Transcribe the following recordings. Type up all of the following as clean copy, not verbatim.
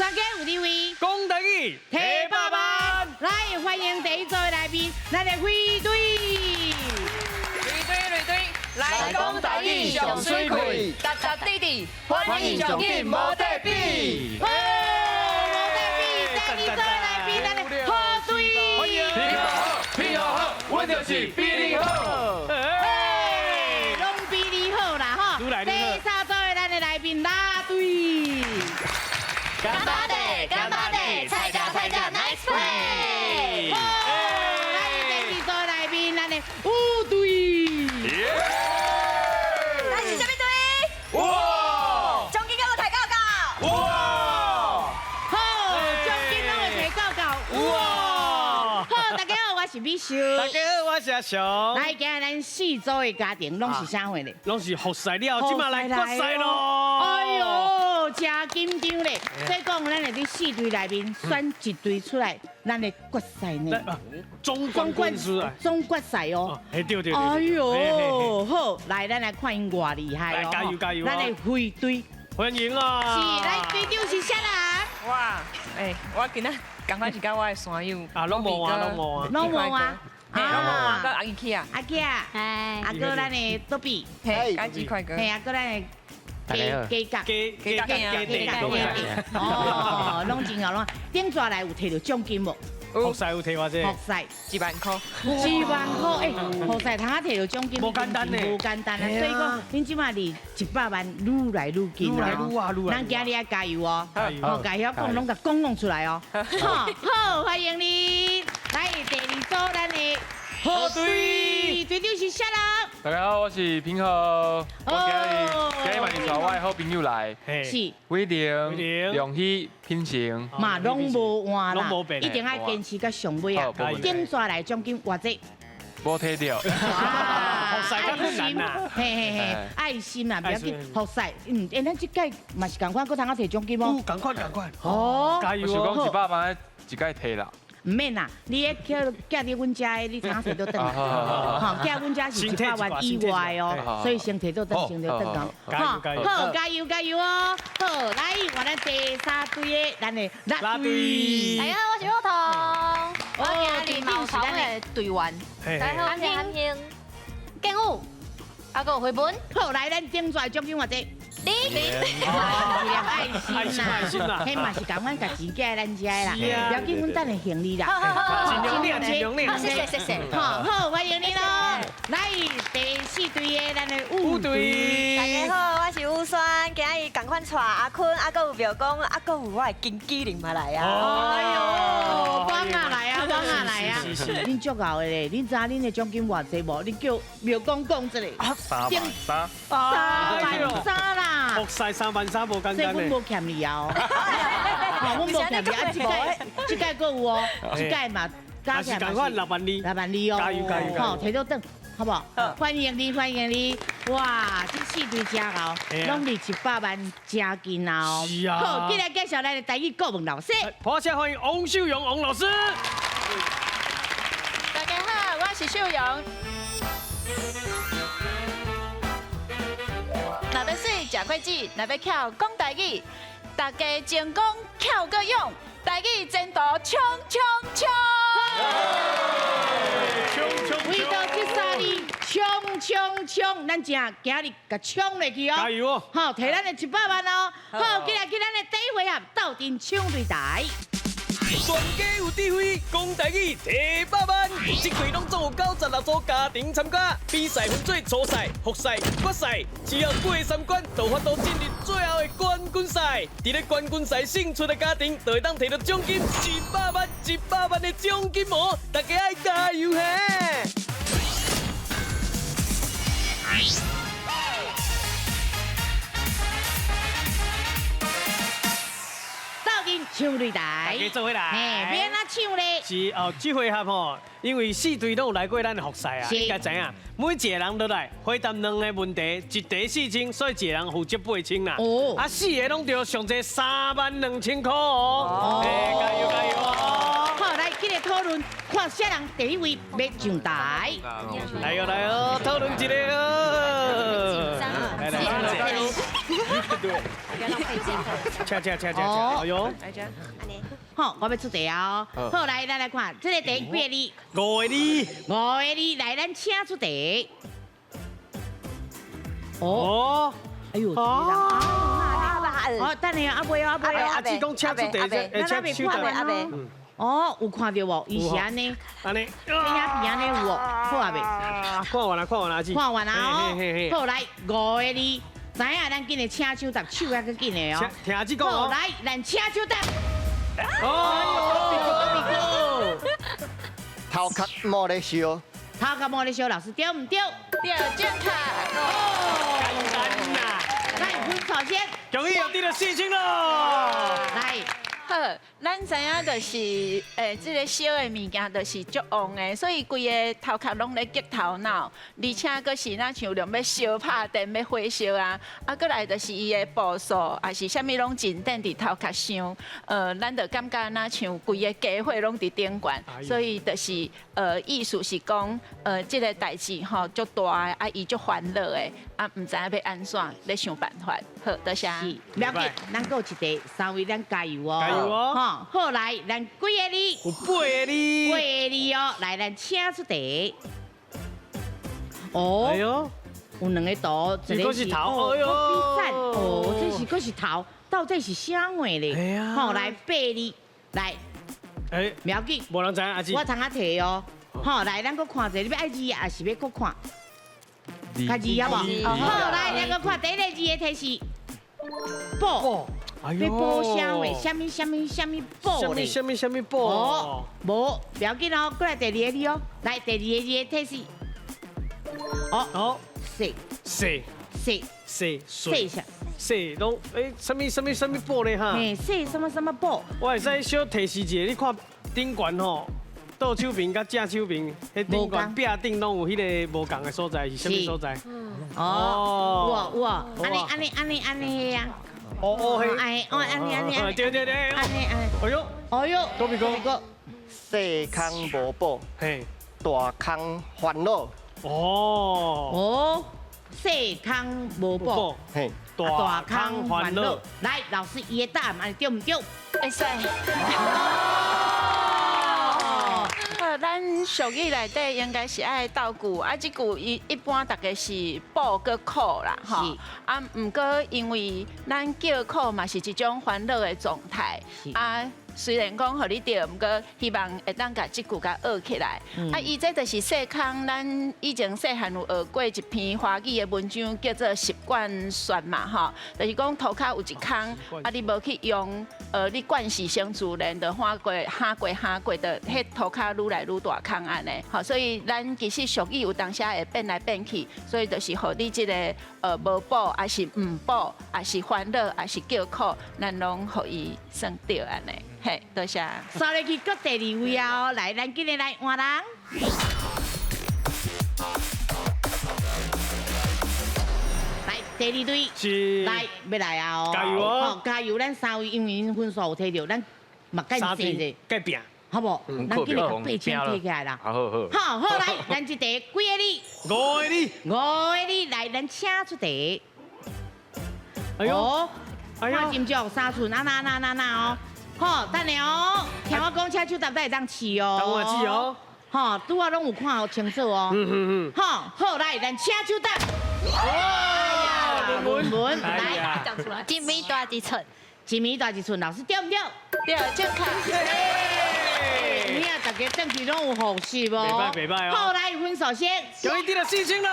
大家有智慧，講台語，提百萬，來歡迎第一組的來賓，咱的飛隊。雷隊雷隊，來講台語上媠氣，達達弟弟，歡迎上緊無得比。好，無得比，第二組的來賓，咱的好隊。歡迎。比你好，比我好，阮就是比你好。嘿，攏比你好啦吼。愈來愈好。第三組的咱的來賓拉隊。干巴爹，干巴爹，菜價菜價，nice play。好，來第四組的來賓，咱的舞隊。咱是啥物隊？哇！獎金敢有提夠夠？哇！好，獎金攏會提夠夠。哇！好，大家好，我是美秀。大家好，我是阿雄。來，今日咱四組的家庭攏是啥貨咧？攏是複賽了，這馬來決賽囉。哎喲，真緊張咧！所以講，咱會佇四隊內面選一隊出來，咱的決賽呢？總冠軍出來。總決賽哦。嘿，對對對。哎喲，好，來，咱來看𪜶偌厲害哦！來，加油加油！咱的飛隊，歡迎啊！是，來隊長是啥人？哇，欸，我今仔仝款是佮我的山友。啊，攏無啊，攏無啊。攏無啊。嘿，攏無啊，佮阿姨去啊。阿姐，阿哥咱的多比，嘿，佮雞塊哥。嘿，阿哥咱的。雞雞甲，雞雞甲雞雞雞哦，攏真𠢕攏。頂逝來有提著獎金無？複賽有提偌濟？複賽1萬箍。1萬箍，欸，複賽通啊提著獎金，無簡單呢，無簡單啊。所以講，恁這馬離100萬愈來愈近愈來愈啊，愈來。咱今日愛加油哦，好，加油講攏共講講出來哦。好，好，歡迎你來第二組咱的好隊，隊長是啥人？大家好，我是平和。我今日嘛是帶我的好朋友來，是偉玲、梁喜、品成。嘛攏無換啦，一定愛堅持到上尾啊！頂逝來獎金偌濟？無提著。複賽較困難啦，嘿嘿嘿，愛心啦，不要緊，複賽，欸，咱這屆嘛是仝款，閣通啊提獎金哦。仝款仝款。哦，加油！我想講100萬一屆提啦。毋免啦，你彼叫寄佇阮遮的，你通提倒轉來。吼，寄阮遮是100萬以外哦，所以先提倒轉，先提倒轉。好，好，加油加油哦！好，來，換咱第三隊的，咱的拉隊。大家好，我是若彤，我今日嘛有咱的隊員。大家好，我是韓興、建武，啊，閣有回本。好，來，咱頂逝獎金偌濟？你，愛心啦，彼嘛是仝款共錢寄來咱遮的啦，不要緊，阮等下還你啦。盡量領，盡量領。謝謝謝謝。好，好，歡迎你囉。來，第四隊的咱的舞隊。大家好，我是吳宣，今日仝款帶阿坤，啊，閣有廟公，啊，閣有我的經紀人嘛來啊。哎喲，幫啊來啊，幫啊來啊！恁足𠢕的咧，恁知影恁的獎金偌濟無？你叫廟公講一下。3萬3。3萬3啦。複賽3萬3無簡單所以阮無欠你啊！吼，阮無欠你啊！這屆這屆閣有哦，這屆嘛加起來嘛是6萬2，6萬2哦，加油加油！好，提倒轉，好無？歡迎你，歡迎你！哇，這四隊真𠢕，攏離100萬真近啊！哦，是啊。好，接來介紹咱的台語顧問老師。破車歡迎王秀蓉王老師。大家好，我是秀蓉。若欲媠食果子，若欲巧講台語，大家精講巧閣勇，台語前途衝衝衝！為著這三字衝衝衝，咱正今日共衝落去哦！加油哦！好，提咱的100萬哦！好，接來去咱的第一回合，鬥陣搶擂台。全家有智慧，講台語提百萬。這季攏總有96組家庭參加，比賽分做初賽、複賽、決賽，只要過三關，就有法度進入最後的冠軍賽。佇咧冠軍賽勝出的家庭，就會當提著獎金100萬、100萬的獎金哦！大家愛加油嘿！搶擂台，大家做伙來。嘿，欲按怎搶咧？是哦，這回合吼，因為四隊攏有來過咱的複賽啊，應該知影。每一個人落來回答兩個問題，一題4000，所以一個人負責8000啦。哦。啊，四個攏著上濟3萬2千箍哦。欸，加油加油哦！好，來，這個討論，看啥人第一位欲上台。來哦來哦，討論一下哦。來來來。對。請請請請請，哎喲，來這，好，我欲出題啊！好，來，咱來看這個題幾個字？五個字。五個字，來，咱請出題。哦，哎呦，哦，等下阿伯阿伯，阿姊講請出題，咱還沒看完哦，有看著無？伊是按呢，按呢，這遐邊按呢有無？好啊未？看完啦，看完啦，阿姊。看完啦哦。好，來五個字，知影咱緊來請手答，手猶閣緊的哦。聽阿姊講。好，來，咱請手答。哦，頭殼無咧燒。頭殼無咧燒，老師對毋對？對，正確。哦，簡單啦。來，分數先。恭喜又得了4000咯。來。好，咱知影就是，這个燒的物件就是足旺的，所以規个頭殼攏咧激頭腦，而且閣是若像著欲燒拍電，欲火燒啊，啊，閣來就是伊的步數，也是啥物攏進展佇頭殼上，咱就感覺若像規个家伙攏佇頂懸，所以就是，意思是講，這个代誌吼足大的，啊，伊足煩惱的，啊，毋知影欲按怎咧想辦法。好，多謝。是，不要緊，咱閣有一題，三位咱加油哦。加油哦！好，來，咱幾個字？有八個字。八個字哦，來，咱請出題。哦，哎喲，有兩個圖，一個是頭，哎喲，哦，這是閣是頭，到底是啥物咧？好，來八字，來，哎，不要緊，無人知阿姊，我通仔提哦。好，來，咱閣看者，你欲愛字還是欲閣看？較字好無？好，來，咱閣看第一個字的提示，寶。欲補啥物？啥物啥物啥物補咧？啥物啥物補？哦，無，不要緊哦，過來第二個字哦。來，第二個字的提示。哦哦，細細細細細啥？細攏欸，啥物啥物啥物補咧哈？嘿，細什麼什麼補？我會使小提示一下，你看頂懸吼，倒手邊佮正手邊，彼頂懸壁頂攏有彼个無仝的所在，是啥物所在？哦，有啊有啊，按呢按呢按呢按呢啊。哦哦嘿，哎哦，按呢按呢，對對對，按呢按呢，哎喲，哎喲，多比哥，細空無補，嘿，大空煩惱。哦哦，細空無補，嘿，大空煩惱。來，老師伊的答案按呢對毋對？會使。咱俗語內底應該是愛鬥句，啊，這句一一般大家是補閣苦啦，吼。啊，毋過因為咱叫苦嘛是一種煩惱的狀態，啊。雖然講予你著，毋過希望會當共這句共學起來。啊，伊這就是細空，咱以前細漢有學過一篇華語的文章，叫做《習慣說》嘛，吼，就是講塗跤有一空，啊，你無去用，你慣勢成自然，就喊過喊過喊過，就彼塗跤愈來愈大空按呢。吼，所以咱其實俗語有當時會變來變去，所以就是予你這個無補，抑是毋補，抑是煩惱，抑是叫苦，咱攏予伊算著按呢。嘿，多謝。刷入去閣第二位哦，來，咱今日來換人。來，第二隊是，來，欲來啊哦，加油哦，好，加油！咱三位因為𪜶分數有提著，咱嘛該爭者，該拼，好無？咱今日共8000提起來啦。好好好。好，好來，咱這題幾個字？五個字。五個字，來，咱請出題。哎喲，看清楚，三寸，啊那那那那哦。好，等下哦，聽我講，請手答才會當試哦。等我試哦。好，拄仔攏有看清楚哦。好，好來，咱請手答。哇，文文，來，講出來。一米大一寸，一米大一寸，老師對毋對？對，正確。你啊，大家轉去攏有復習哦。袂䆀袂䆀哦。好，來分數先。恭喜得著4000咯。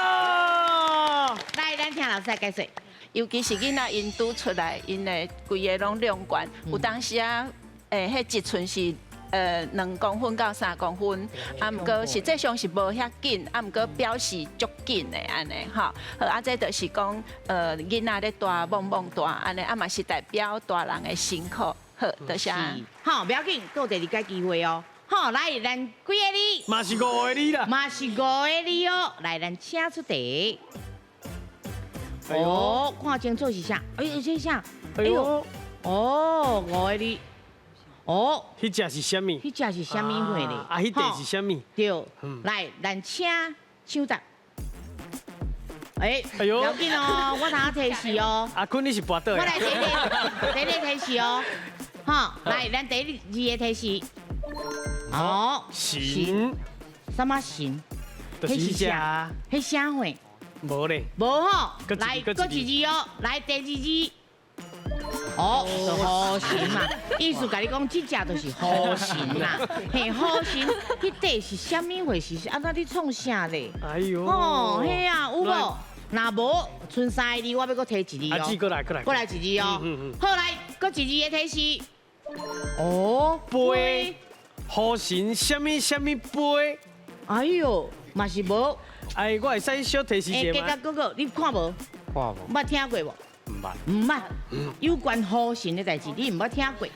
來，咱聽老師來解說。尤其是囡仔𪜶拄出來，𪜶會規个攏量懸，有當時啊，彼一寸是2公分到3公分，啊，毋過實際上是無遐緊，啊，毋過表示足緊的按呢，吼，好，啊，這就是講，囡仔咧大，懵懵大，按呢，啊嘛是代表大人的辛苦，好，多謝。好，不要緊，閣有第二個機會哦。好，來，咱幾個字？嘛是五個字啦。嘛是五個字哦。來，咱請出題。哦，看清楚是啥？哎呦，這啥？哎呦，哦，五個字。哦，彼隻是啥物？彼隻是啥物貨咧？啊，彼塊是啥物？對，來，咱請搶答。哎，哎呦，要紧哦，我头提示哦。阿坤你是跋倒。我来第一个提示哦，哈，来，咱第二个提示。哦，神，什么神？就是啥？彼啥货？无咧。无吼，来，阁一字哦，来第二字。哦，就虎神嘛，意思共你讲，这只就是虎神啦。嘿，虎神，彼底是啥物回事？是按怎咧创啥咧？哎呦，哦，嘿啊，有无？若无，賰三个字，我欲阁提一字哦。阿姊，阁来，阁来，阁来一字哦。好，来，阁一字的提示。哦，杯，虎神啥物啥物杯？哎呦，嘛是无。哎，我会使小提示一下吗？欸，哥哥，你看无？看无。捌听过无？毋捌，毋捌，有关虎神的代志，你毋捌听过？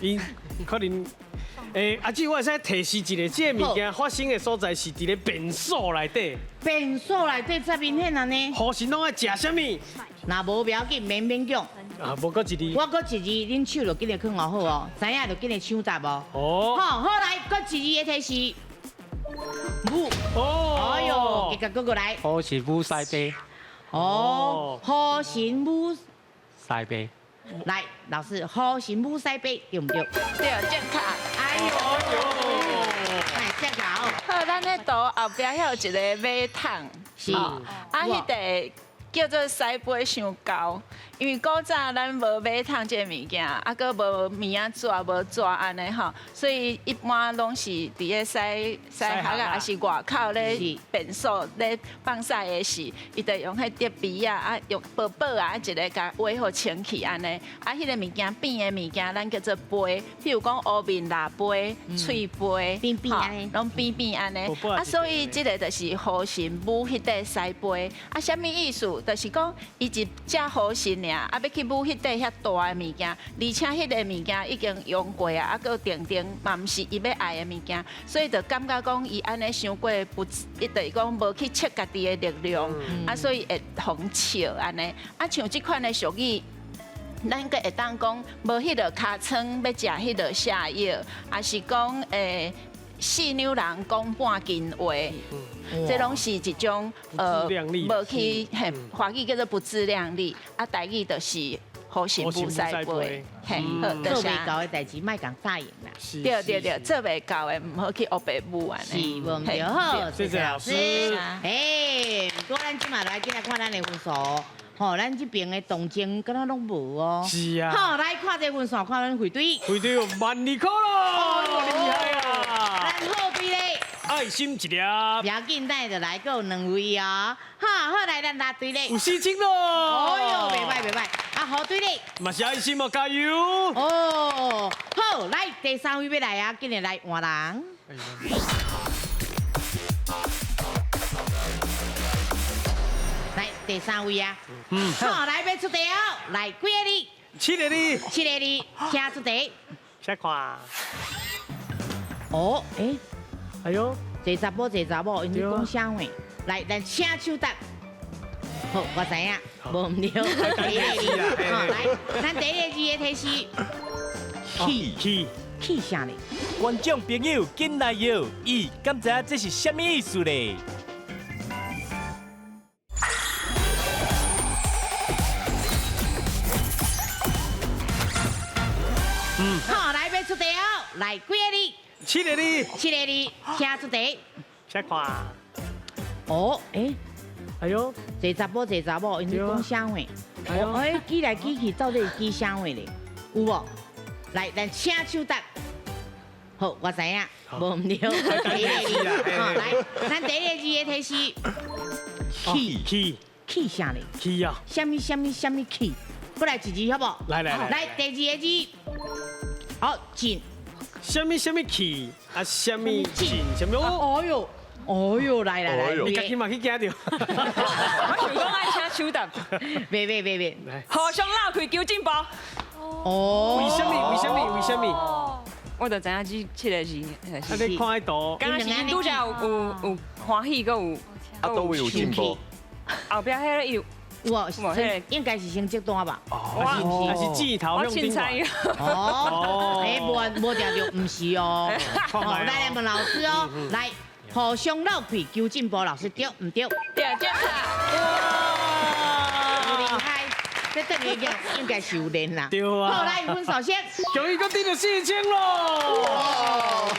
伊可能，欸，阿姊，我会使提示一下，这个物件发生的所在是伫咧便所内底。便所内底遮明显按呢？虎神拢爱食啥物？若无不要紧，免勉强。啊，无阁一字。我阁一字，恁手就紧来囥好哦，知影就紧来抢答哦。哦。好，好来，阁一字的提示。母。哦。哎呦，结果阁过来。虎神母西杯。哦，虎神母西杯，来，老师，虎神母西杯对毋对？对，正确。哎呦，哎，正确。好，咱彼图后壁遐有一个马桶，是，啊，彼个叫做西杯伤厚，因为古早咱无马桶这个物件，啊，阁无棉仔纸，无纸按呢吼，所以一般拢是伫咧洗洗鞋啊，抑是外口咧便所咧放屎的时，伊就用彼竹篾啊，啊用薄薄啊，一个共围予清气按呢，啊，彼个物件扁的物件，咱叫做杯，譬如讲乌面蜡杯、喙杯，扁扁按呢，拢扁扁按呢，啊，所以这个就是虎神母彼块西杯，啊，啥物意思？就是讲伊一只虎神尔，啊，欲去舞彼块遐大的物件，而且彼个物件已经用过啊，啊，阁定定嘛毋是伊欲爱的物件，所以就感觉讲伊按呢伤过不，伊就是讲无去测家己的力量，啊，所以会予人笑按呢。啊，像这款的俗语，咱阁会当讲无彼个尻川欲食彼个泻药，抑是讲四两人讲半斤话，这拢是一种无去嘿，华语叫做不自量力，啊，台语就是虎神母西杯，嘿，好，做袂到的代志，莫共答应啦。对对对，做袂到的，毋好去乌白舞按呢。是，无毋对，好，谢谢老师。哎，毋过咱这马来紧来看咱的分数。吼，咱这边的动静敢若拢无哦。是啊。好，来看这分数，看咱会队。会队有12000块咯，厉害啊！咱好队咧，爱心一粒。不要紧，等下就来阁有两位哦。好，好来咱蓝队咧。有4000咯。哎呦，袂歹袂歹。啊，红队咧。嘛是爱心哦，加油。哦，好，来第三位欲来啊，紧来来换人。来第三位啊，好，来欲出题哦，来几个字？七个字。七个字，请出题。请看。哦，欸，哎呦，济查某济查某，𪜶咧讲啥话？来，咱请手答。好，我知影，无毋对。第一个字，好，来，咱第一个字的提示。气气气啥咧？观众朋友，紧来摇，咦，敢知影这是啥物意思咧？好，来欲出题哦，来几个字？七个字。七个字，请出题。请看。哦，欸，哎呦，济查某济查某，𪜶咧讲啥话？哎，记来记去，到底是记啥话咧？有无？来，咱请手答。好，我知影，无毋对。第一个字，好，来，咱第一个字的提示。气气气啥咧？气啊！啥物啥物啥物气？阁来一字好无？来来来，来第二个字。好，进。啥物啥物气？啊，啥物进？啥物？哎呦，哎呦，来来来，你家己嘛去惊著。我想讲爱请手答。袂袂袂袂。互相闹开求进步。哦。为啥物？为啥物？为啥物？我就知影这七个字。啊，你看彼图。敢若是𪜶拄才有欢喜，阁有。啊，佗位有进步。后壁彼个有。有，应该是成绩单吧？哦，还是箭头向顶悬。哦，欸，无无定著，毋是哦。来来问老师哦，来，互相闹开求进步，老师对毋对？对，正确。這等於講應該是有練啦。對啊。好，來分數先。恭喜閣得著4000咯。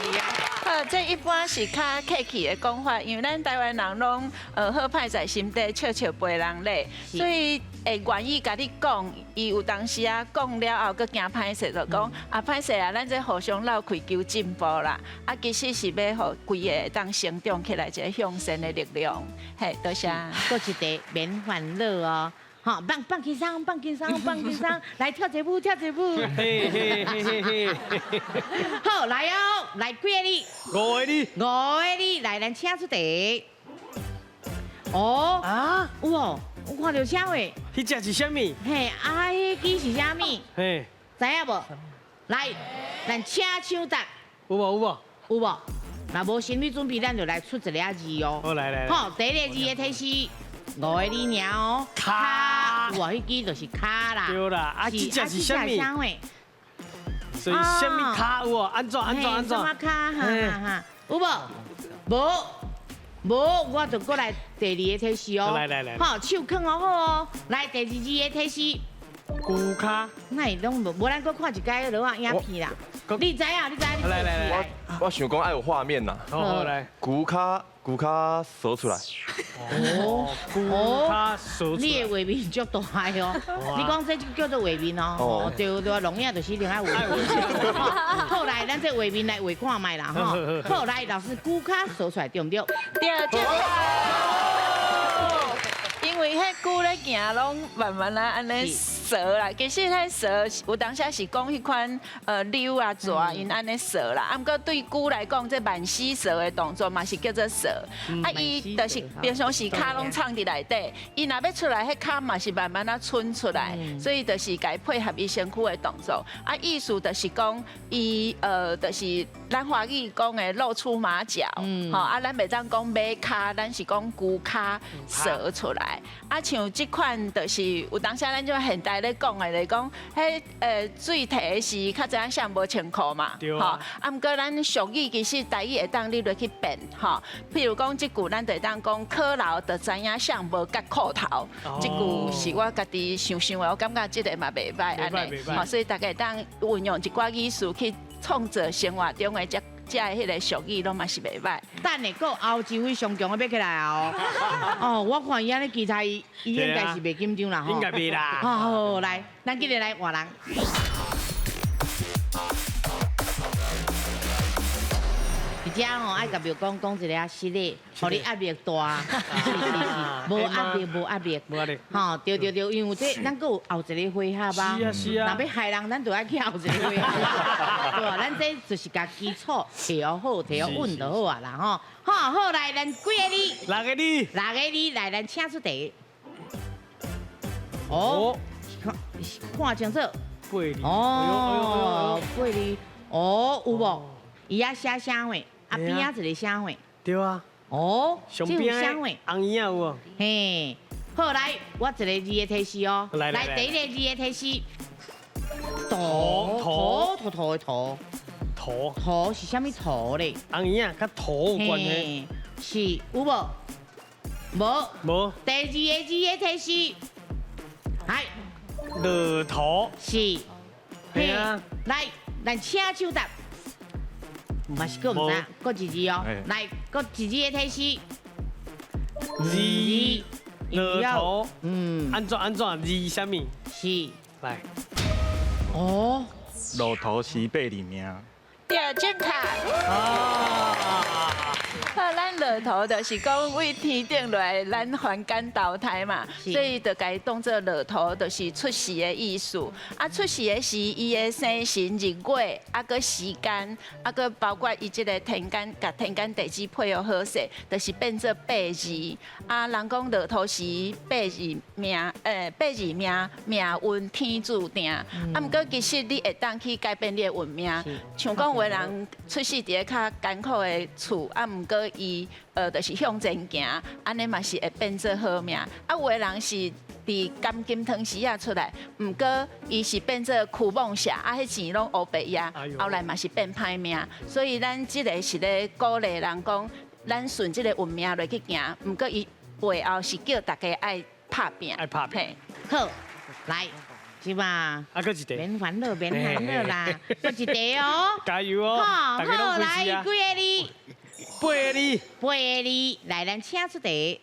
好，這一般是較客氣的講法，因為咱台灣人攏好歹在心底笑笑陪人咧，所以會願意共你講，伊有當時啊講了後，閣驚歹勢，就講啊歹勢啊，咱這互相鬥氣求進步啦。啊，其實是欲予規个會當成長起來一个向善的力量。嘿，多謝。閣一個免煩惱哦。好，放放輕鬆，放輕鬆，放輕鬆，來跳一舞，跳一舞。嘿嘿嘿嘿嘿。好，來哦，來幾個字？五個字。五個字，來，咱請出題。哦。啊。有哦，有看著啥貨？彼隻是啥物？嘿，啊，彼支是啥物？嘿。知影無？來，咱請搶答。有無？有無？有無？若無心理準備，咱就來出一个字哦。好，來來。好，第一个字的提示。五个字爾哦，跤，哇，彼支就是跤啦。對啦，啊，這隻是啥物？所以啥物跤有無？按怎按怎按怎？啥物跤？哈哈哈，有無？無，無，我就過來第二个提示哦。來來來，好，手囥好好哦。來，第二字的提示。龜跤。哪會攏無？無咱閣看一擺落仔影片啦。你知影？你知影？來來來，我想講愛有畫面呐。好，好來。龜跤。龜跤趖出來，哦，龜跤趖出來，你的畫面足大哦。你講這就叫做畫面哦。哦，對對，龍影就是一定愛畫面。好，來，咱這畫面來畫看覓啦吼。好，來，老師，龜跤趖出來對毋對？對，正確。因為彼龜咧行攏慢慢啊，按呢趖啦。其實彼趖有當時是講彼款溜啊蛇𪜶按呢趖啦。啊，毋過對龜來講，這慢死趖的動作嘛是叫做趖。啊，伊就是平常時跤攏藏佇內底，伊若欲出來，彼跤嘛是慢慢仔伸出來，所以就是共伊配合伊身軀的動作。啊，意思就是講，伊就是咱華語講的露出馬腳，吼啊，咱袂當講馬跤，咱是講龜跤趖出來。啊，像這款就是有當時咱這現代咧講的咧講，彼水提時較知影啥無穿褲嘛，吼。啊，毋過咱俗語其實台語會當你落去變，吼。譬如講這句，咱就會當講可老就知影啥無結褲頭，這句是我家己想想的，我感覺這个嘛袂䆀按呢，吼，所以大家會當運用一寡語詞去創造生活中的這這个彼个俗語，攏嘛是袂䆀。等下，閣後一位上強的欲起來哦。哦，我看伊按呢其他伊應該是袂緊張啦吼。應該袂啦。好，好，來，咱今日來換人。而且吼，愛共廟公講一个實例，予你壓力大，是是是，無壓力，無壓力，無壓力。吼，對對對，因為這咱閣有後一個回合啊。是啊是啊。若欲害人，咱就愛去後一個回合。對啊，咱這就是共基礎提好，提穩就好啊啦吼。好，好來，咱幾個字？六個字。六個字來，咱請出題。哦，看看清楚。八字。哦，八字。哦，有無？伊遐寫啥貨？啊邊仔一個啥貨？對啊。哦，這有啥貨？紅衣仔有無？嘿，好來，我一個字的提示哦。來來，第一個字的提示。塗塗塗塗的塗。塗塗是啥物塗咧？紅衣仔佮塗有關係。是有無？無。無。第二個字的提示。來。落塗。是。嘿啊。來，咱請手答。嘛是閣毋知，閣一字哦。來，閣一字的提示。字。落塗。嗯。按怎按怎字啥物？是。來。哦。落塗是八字命。對，正確。啊。好，咱落塗就是講為天頂落來，咱凡間投胎嘛，所以就共伊當做落塗，就是出世的意思。啊，出世的時，伊的生辰日月，啊，閣時間，啊，閣包括伊這个天干，共天干地支配合好勢，就是變做八字。啊，人講落塗時八字命，八字命命運天注定。啊，毋過其實你會當去改變你的運命。像講有的人出世佇咧較艱苦的厝，啊，毋過伊就是向前行，按呢嘛是會變做好命。啊，有的人是佇甘金湯匙仔出來，毋過伊是變做蝸蠓蛇，啊，彼錢攏烏白壓，後來嘛是變歹命。所以咱這个是咧鼓勵人講，咱順這个運命落去行，毋過伊背後是叫大家愛拍拚。愛拍拚。好，來，是吧？啊，閣一題。免煩惱，免煩惱啦，閣一題哦。加油哦！好，大家攏來，幾個字？八個字。八個字，來，咱請出題。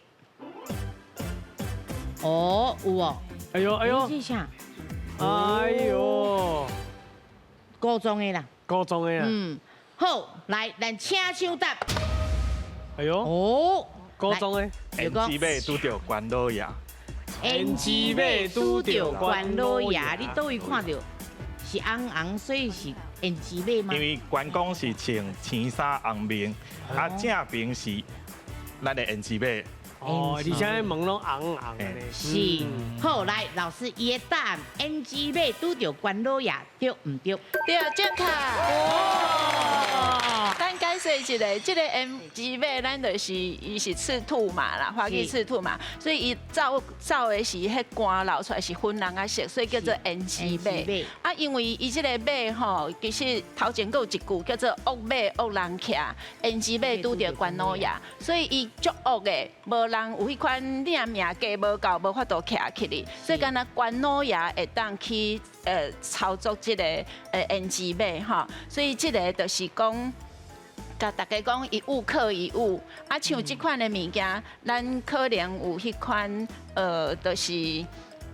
哦，有哦。哎呦哎呦！這啥？哎呦！高中的啦。高中的啦。嗯，好，來，咱請搶答。哎呦！哦，高中的。胭脂馬拄著關老爺。胭脂馬拄著關老爺，你佗位看著是紅紅，所以是胭脂馬嗎？因為關公是穿青衫紅面，啊正邊是咱的胭脂馬。哦，而且毛攏紅紅的。是，好，來，老師，伊的答案，胭脂馬拄著關老爺，對毋對？對，正確。哇！咱解釋一下，這個胭脂馬，咱就是伊是赤兔馬啦，華語赤兔馬，所以伊走走的是彼汗流出來是粉紅仔色，所以叫做胭脂馬。啊，因為伊這個馬吼，其實頭前閣有一句叫做惡馬惡人騎，胭脂馬拄著關老爺，所以伊足惡的，無人有彼款領命價無夠，無法度徛起來，所以敢若關老爺會當去操作這個胭脂馬吼，所以這個就是講。共大家講一物克一物，啊，像這款的物件，咱可能有彼款，就是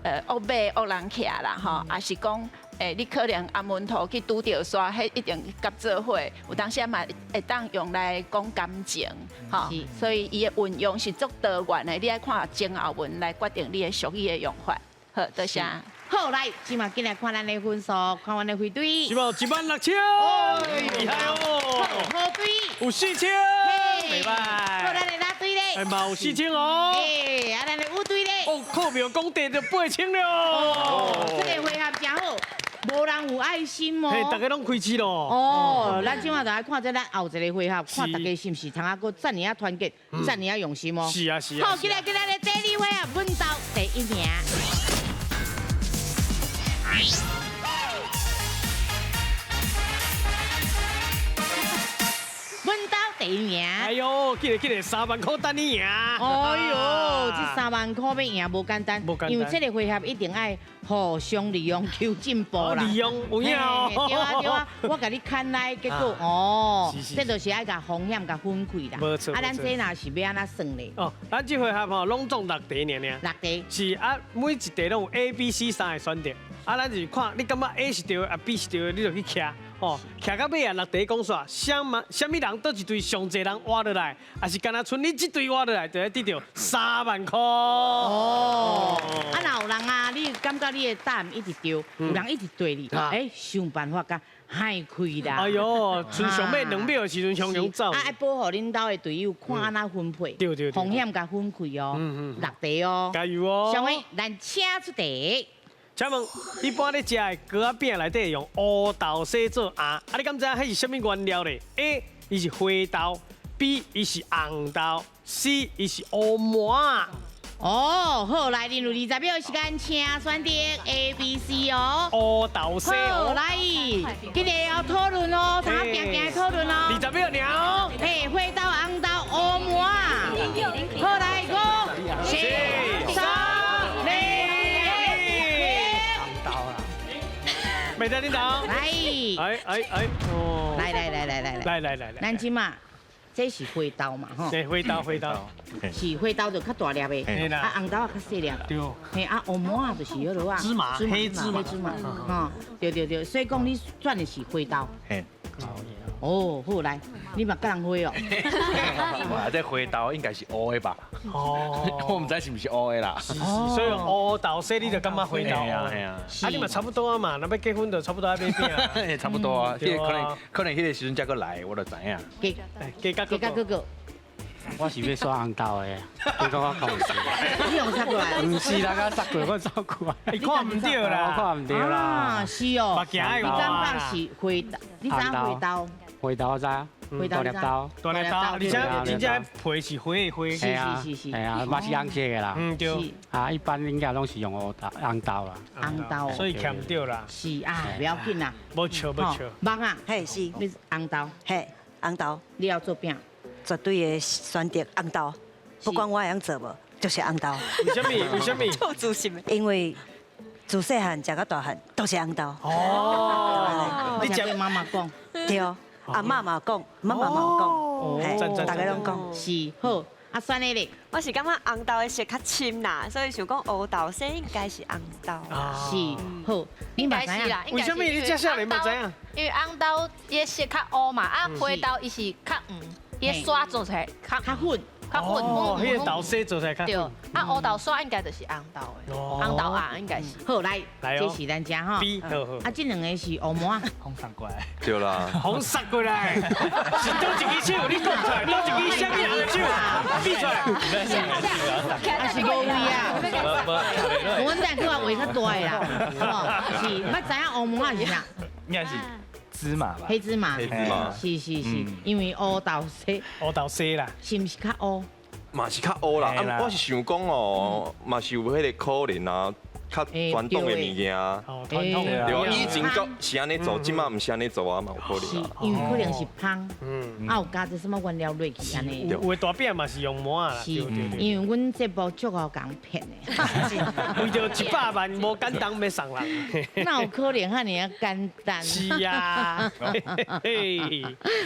惡馬惡人騎啦，吼，抑是講，你可能阿門頭去拄著沙，彼一定合做伙，有當時嘛會當用來講感情，吼，所以伊的運用是足多元的，你愛看前後文來決定你的俗語的用法。好，多謝。好，來，這馬緊來看咱的分數，看阮的回隊。是無16000，厲害哦！好隊有4000，袂歹。好，咱的藍隊咧。哎，嘛有4000哦。哎，啊，咱的烏隊咧。哦，靠庙講地就8000了。哦，這個回合真好，無人有愛心哦。嘿，大家攏開始咯。哦，咱這馬就愛看這咱後一個回合，看大家是毋是通啊閣遮爾仔團結，遮爾仔用心哦。是啊是啊。好，進來進來的第二回合，阮兜第一名。阮兜第一名。哎呦，緊來緊來，3萬塊等你贏。哎呦，這3萬塊欲贏無簡單，因為這個回合一定愛互相利用求進步啦。利用有影哦。對啊對啊，我共你牽來，結果哦，這就是愛共風險共分開啦。無錯。啊，咱這若是欲按怎算咧？哦，咱這回合吼攏總6題爾爾。6題。是啊，每一題攏有 A、B、C 3個選擇。啊，咱就是看你感覺 A 是對的，啊 B 是對的，你就去徛。哦，徛到尾啊，6題講煞，啥物啥物人佗一隊上濟人活落來，抑是干焦賰你這隊活落來，就會得著3萬塊。哦，啊，若有人啊，你感覺你的答案一直對，有人一直對你，欸，想辦法共害開啦。哎呦，賰上尾2秒的時陣，雄雄走。啊，愛保護恁兜的隊友，看按怎分配，對對對，風險共分開哦。6題哦。加油哦。上位，咱請出題。請問，一般咧食的糕仔餅內底用烏豆洗做餡，啊，你敢知影彼是啥物原料咧？A，伊是花豆；B，伊是紅豆；C，伊是烏麻。哦，好，來，恁有20秒時間，請選擇 A、B、C 哦。烏豆洗。好，來，今日要討論哦，通行行討論哦。20秒爾哦。嘿，花豆、紅豆、烏麻。好，來，5、4、3、2、袂使恁兜。來。哎哎哎，哦。來來來來來來來來來。咱這馬，這是花豆嘛，吼。對，花豆花豆。是花豆就較大粒的，啊紅豆啊較細粒。對。嘿，啊烏麻就是彼落啊。芝麻，黑芝麻。黑芝麻，吼，對對對，所以講你選的是花豆。嘿。哦，好來，你嘛佮人花哦。哇，這花豆應該是烏的吧？哦，我毋知是毋是烏的啦。是是，所以烏豆洗你就感覺花豆。係啊係啊。啊，你嘛差不多啊嘛，若欲結婚就差不多愛買餅啊。差不多啊，彼個可能彼個時陣才閣來，我就知影。加加哥哥。我是欲選紅豆的，結果我看毋是。你用殺過來？毋是啦，我殺過，我走過來。伊看毋著啦，我看毋著啦。啊，是哦。你感覺是花豆？你知影花豆？花豆我知啊，大粒豆，大粒豆，而且真正皮是花的花，是是是是，係啊，嘛是紅色的啦。嗯對。啊，一般應該攏是用烏豆、紅豆啦。紅豆。所以徛毋著啦。是啊，不要緊啦。無笑無笑。望啊，嘿是。你紅豆。嘿，紅豆。你要做餅？絕對的選擇紅豆，不管我會曉做無，就是紅豆。為啥物？為啥物？做自信。因為自細漢食到大漢都是紅豆。哦，你食媽媽講，對，阿媽嘛講，媽媽嘛講，大家攏講。是好，啊，選的咧，我是感覺紅豆的色較深啦，所以想講烏豆沙應該是紅豆。是好，你應該是啦。為什麼你這少年嘛知影？因為紅豆伊的色較烏嘛，啊花豆伊是較黃，伊的沙做出來較較粉。較粉，哦，彼個豆沙做出來較對，啊烏豆沙應該就是紅豆的，紅豆啊應該是。好來，這是咱遮吼。 B，好好。啊，這兩個是烏毛仔。紅殺過來。對啦。紅殺過來，是佗一支手？你講出來，佗一支啥物人的手？比出來。啊是無位啊。阮等去話畫較大的啦，是，捌知影烏毛仔是啥？應該是。芝麻吧，黑芝麻，黑芝麻，是是是，因為烏豆沙，烏豆沙啦，是毋是較烏？嘛是較烏啦，啊，我是想講哦，嘛是有彼個可能啊，較傳統的物件，傳統的，對啊，以前閣是按呢做，這馬毋是按呢做啊，嘛有可能。因為可能是芳，啊有加一啥物原料落去按呢。有的大餅嘛是用糜仔啦，是，因為阮這部足夠共騙的。為著100萬無簡單欲送人，哪有可能遐爾仔簡單？是啊。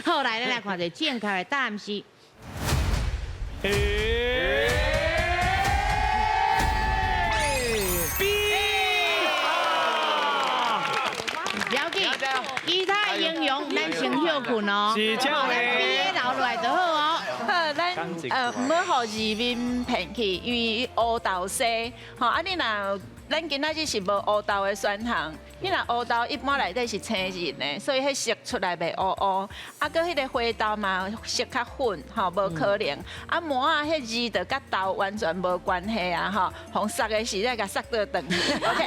好，來，咱來看一下正確的答案是。 B。了解，其他應用咱先歇睏哦。是，請咱 B 的留落來就好哦。好，咱毋好予字面騙去，因為烏豆沙，吼啊你若咱今仔日是無烏豆的選項，你若烏豆一般內底是青仁的，所以彼色出來袂烏烏。啊，閣彼個花豆嘛色較粉，吼，無可能。啊，糜仔彼字就佮豆完全無關係啊，吼，予殺的時才共殺倒轉去。OK，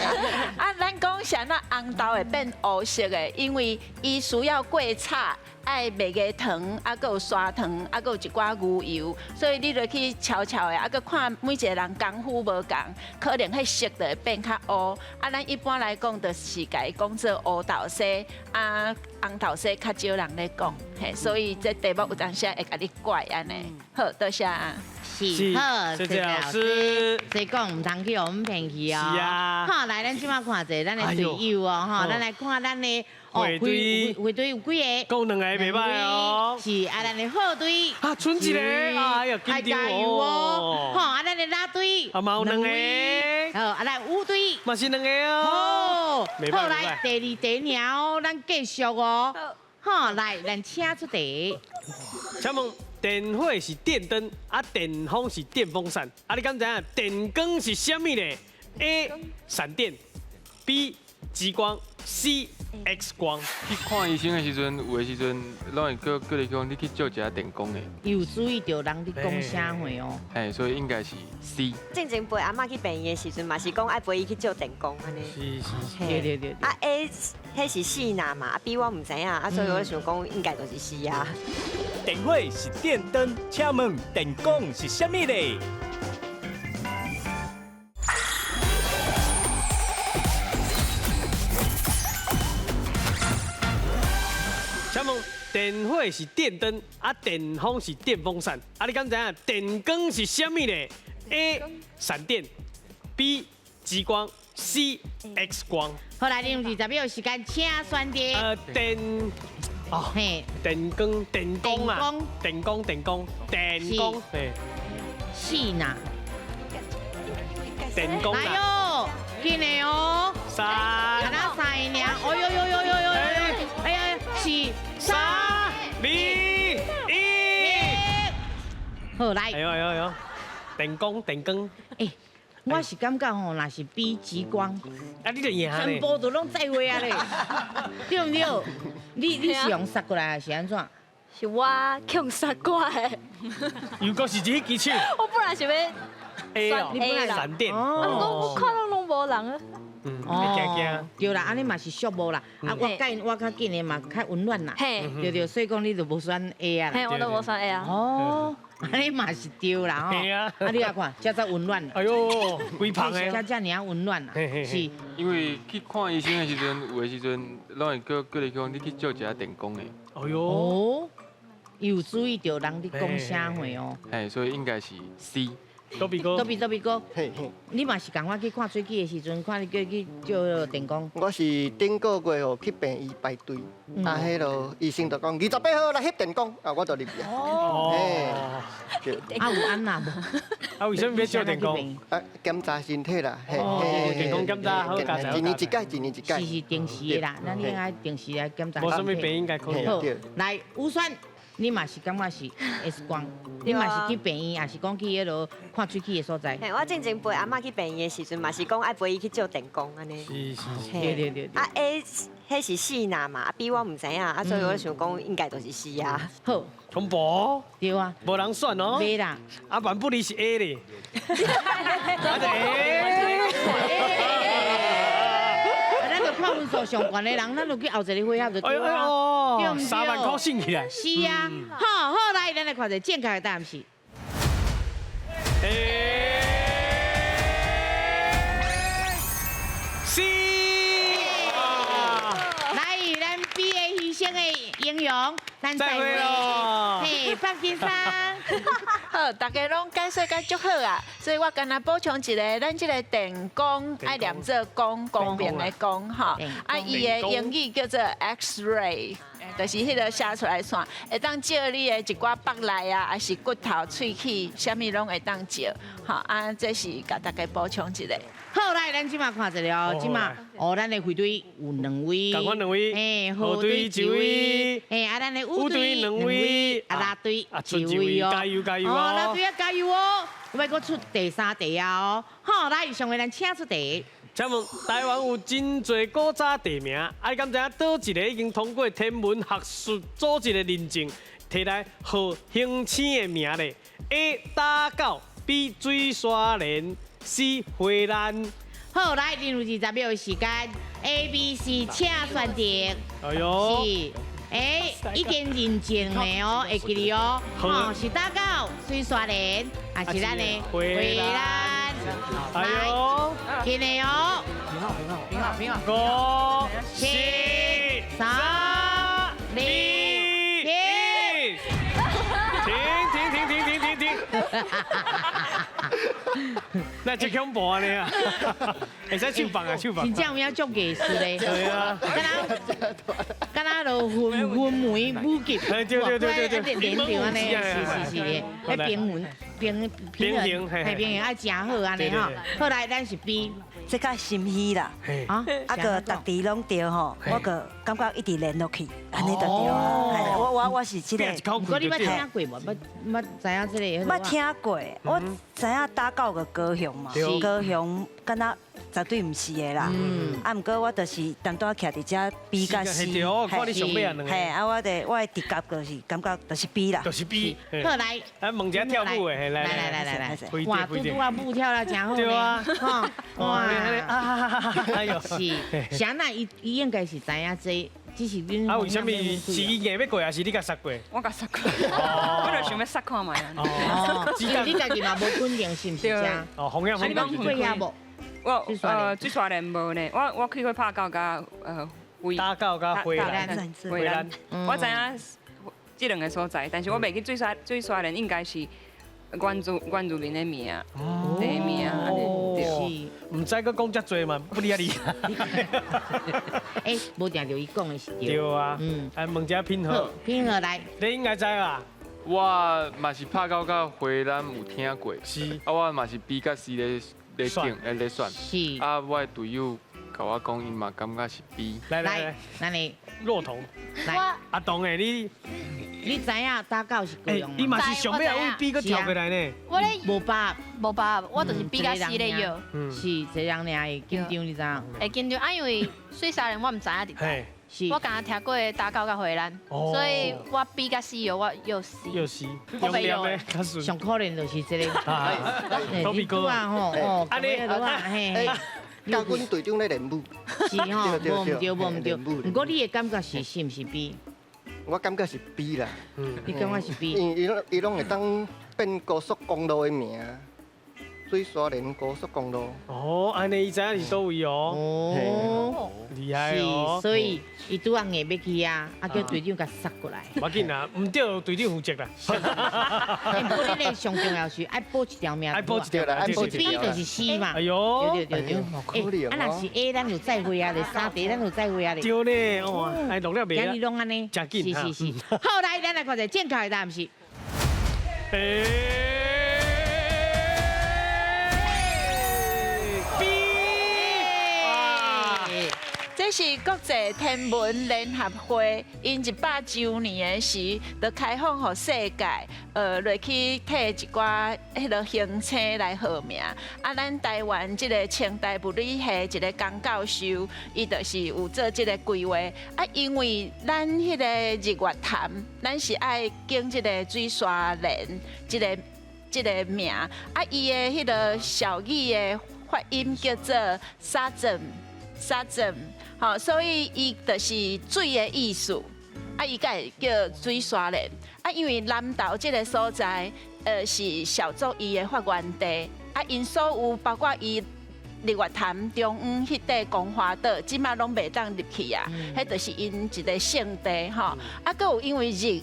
啊，咱講啥那紅豆會變烏色的，因為伊需要過炒。愛麥芽糖，啊，閣有砂糖，啊，閣有一寡牛油，所以你落去悄悄的，啊，閣看每一個人功夫無仝，可能彼色就會變較烏。啊，咱一般來講，就是共伊講做烏豆沙，啊，紅豆沙較少人咧講，嘿，所以這題目有當時會共你怪按呢。好，多謝。是，好，謝謝老師。所以講毋通去予阮騙去哦。是啊。好，來，咱這擺看一下咱的隊友哦，吼，咱來看咱的。火隊，火隊有幾個？閣有兩個袂䆀哦。是啊，咱的火隊。啊，賰一個，哎呀，緊張哦。吼，啊，咱的藍隊。啊，嘛有兩個。好，啊，來烏隊。嘛是兩個哦。好，好來，第二題爾，咱繼續哦。好，來，咱請出題。請問電火是電燈，啊，電風是電風扇，啊，你敢知影電光是啥物咧？A. 閃電，B. 激光，C. X 光。去看醫生的時陣，有的時陣攏會叫你講，你去照一下電光的。有注意著人咧講啥話哦？嘿，所以應該是 C。進前陪阿嬤去病院的時陣，嘛是講愛陪伊去照電光按呢。是是是。對對對。啊 A，彼是四若嘛，啊 B 我毋知影，啊所以我想講應該就是 C 啊。電火是電燈，請問電光是啥物咧？請問電火是電燈，啊電風是電風扇，啊你敢知影電光是啥物咧？A. 閃電，B. 激光，C. X 光。好來，你用20秒時間，請選擇。電，哦，嘿，電光，電光啊，電光，電光，電光，嘿，是呐。電光來喲，緊的哦。三，敢若三個爾，哦喲喲喲喲喲，哎呀，是三二一，好來。哎呦哎呦哎呦，電光電光。哎，我是感覺吼，若是比激光，啊，你就贏咧。全部都攏在位啊咧，對毋對？你是用殺過來還是按怎？是我強殺過來。又閣是這支手。我本來想欲 A 哦，閃電。啊，毋過我看到攏無人啊。嗯，會驚驚。對啦，按呢嘛是俗無啦。啊，我佮我較緊的嘛較溫暖啦。對對，所以講你就無選 A 啊。嘿，我都無選 A 啊。哦，按呢嘛是對啦吼。啊。啊，你來看，遮才溫暖。哎喲，規棚的。遮遮爾仔溫暖啦。是。因為去看醫生的時陣，有的時陣攏會叫你講，你去照一下電光的。哎喲。有注意著人咧講啥話哦。嘿，所以應該是 C。多比哥，多比多比哥，嘿嘿，你嘛是仝款去看喙齿的时阵，看你叫去照电光。我是顶个月吼去病院排队，啊，彼落医生就讲28号来翕电光，啊，我就入去。哦，啊有按那无？啊，为啥物欲照电光？啊，检查身体啦，嘿，电光检查好，一年一摆，一年一摆。是是定时的啦，咱应该定时来检查。无啥物病应该可以。好，来吴选。你嘛是感觉是 X 光，你嘛是去病院，抑是讲去彼落看喙齿的所在？嘿，我进前陪阿嬷去病院的时阵，嘛是讲爱陪伊去照电光按呢。是是是。对对对。啊 A，彼是 C 呐嘛，B 我毋知影，啊所以我想讲应该就是 C 啊。好。恐怖。对啊。无人选哦。袂啦。啊，万不离是 A 咧。咱就看分数上悬的人，咱就去后一个回合就对啊。对毋对？ 3万箍省起来。是啊，好，好来，咱来看一下正确的答案是。 C。来，咱 B 的牺牲的英雄，咱再会咯。嘿，范金山。好，大家拢解释甲足好啊，所以我干焦补充一个，咱这个电光爱念做光，光明的光吼，啊，伊的英语叫做 X-ray，就是彼个写出来线，会当照你的一寡腹内啊，抑是骨头、喙齿，啥物拢会当照，吼啊，这是共大家补充一下。好，来，咱这马看一下哦，这马哦，咱的红队有两位，仝款两位，嘿，黑队一位，嘿，啊，咱的乌队两位，啊，蓝队一位哦，加油加油哦，蓝队啊加油哦，欲阁出第三题啊哦，好，来，上回咱请出题。请问台湾有真济古早地名，啊，你敢知影佗一个已经通过天文学术组织的认证，提来予行星的名咧？A. 打狗，B. 水沙莲，C. 花兰。好，来，你有20秒的时间，A、B、C，请选择。哎哟，是，哎，已经认证的哦，会记得哦，吼，是打狗、水沙莲，还是咱的花兰？哎呦，紧的哦。平好，平好，平好。5、4、 3、2、1，停停停停停停停！那真恐怖呢啊！会使手放啊，手放。真正有影足艺术的。对啊。敢若就云云梅武侠。对对对对对。连着按呢，是是是的，彼平衡平平衡，嘿平衡爱诚好按呢吼。好来，咱是 B。这较心虚啦，啊，啊阁逐题拢对吼，我阁感觉一直连落去，按呢就对啊。我是这个。毋过你捌听过无？捌捌知影这个？捌听过，我知影打狗个高雄嘛，高雄敢若绝对毋是的啦。啊，毋过我就是当拄仔徛伫遮 B 佮 C，看你上尾啊两个。嘿，啊，我的我的直觉就是感觉就是 B 啦。就是 B。好来，来问一下跳舞的，来来来来来，哇，拄拄仔舞跳了真好对啊，哇。哎呦，是，啥那伊伊应该是知影这，只是恁。啊，为啥物是伊硬欲过，抑是你共杀过？我共杀过，我就想欲杀看觅啊。哦，因为你家己嘛无肯定是毋是这？哦，风险风险。你过遐无？我水沙莲无呢，我去过拍狗佮打狗佮花兰，花兰，我知影这两个所在，但是我袂记水沙水沙莲应该是原住原住民的名，地名按呢。对，毋知阁讲遮济嘛，不理啊你。欸，无定著伊讲的是对。对啊，来问一下品豪。品豪来。你应该知啦。我嘛是拍狗佮花兰有听过，是。啊，我嘛是 B 佮 C 咧咧拣，咧选。是。啊，我的队友共我讲，伊嘛感觉是 B。来来来，咱的骆驼。来，阿东的你。你知影打狗是高雄？你嘛是上尾位 B 阁跳过来呢？我咧无把无把，我就是 B 佮 C 咧摇。是一个人尔会紧张，你知影？会紧张啊，因为水沙莲我毋知影伫佗。是。我敢若听过打狗佮花兰，所以我 B 佮 C 摇，我摇 C。摇 C。我袂摇。上可怜就是这个。多比哥啊吼哦，按呢嘿嘿。佮阮队长咧练舞。是吼，无毋对，无毋对。毋过你的感觉是是毋是 B？我感觉是 B 啦。你感觉是 B？因为伊拢伊拢会当变高速公路的名。水沙連高速公路。哦，按呢伊知影是佗位哦。哦，厲害哦。所以伊拄仔硬欲去啊，啊叫隊長共殺過來。無要緊啦，毋對，隊長負責啦。不過你咧上重要是愛保一條命。愛保一條啦，愛保一條。B 就是 C 嘛。哎喲，對對對對。啊，若是 A，咱就再會啊咧，三題咱就再會啊咧。對咧，哦，哎，落了袂啊？今日攏按呢。真緊。是是是。好，來，咱來看一下正確的答案是。 B。這是國際天文聯合會，𪜶100週年的時，就開放予世界，落去提一寡彼个行星來號名。啊，咱台灣這个清大物理系一个江教授，伊就是有做這个規劃。啊，因為咱彼个日月潭，咱是愛經這个水沙連這个名。啊，伊的彼个小語的發音叫做沙鎮。沙鎮，吼，所以伊就是水的意思，啊，伊才會叫水沙連。啊，因為南投這个所在，是小族伊的發源地，啊，𪜶所有包括伊日月潭中央彼塊光華島，這馬攏袂當入去啊，彼就是𪜶一个聖地吼。啊，閣有因為日月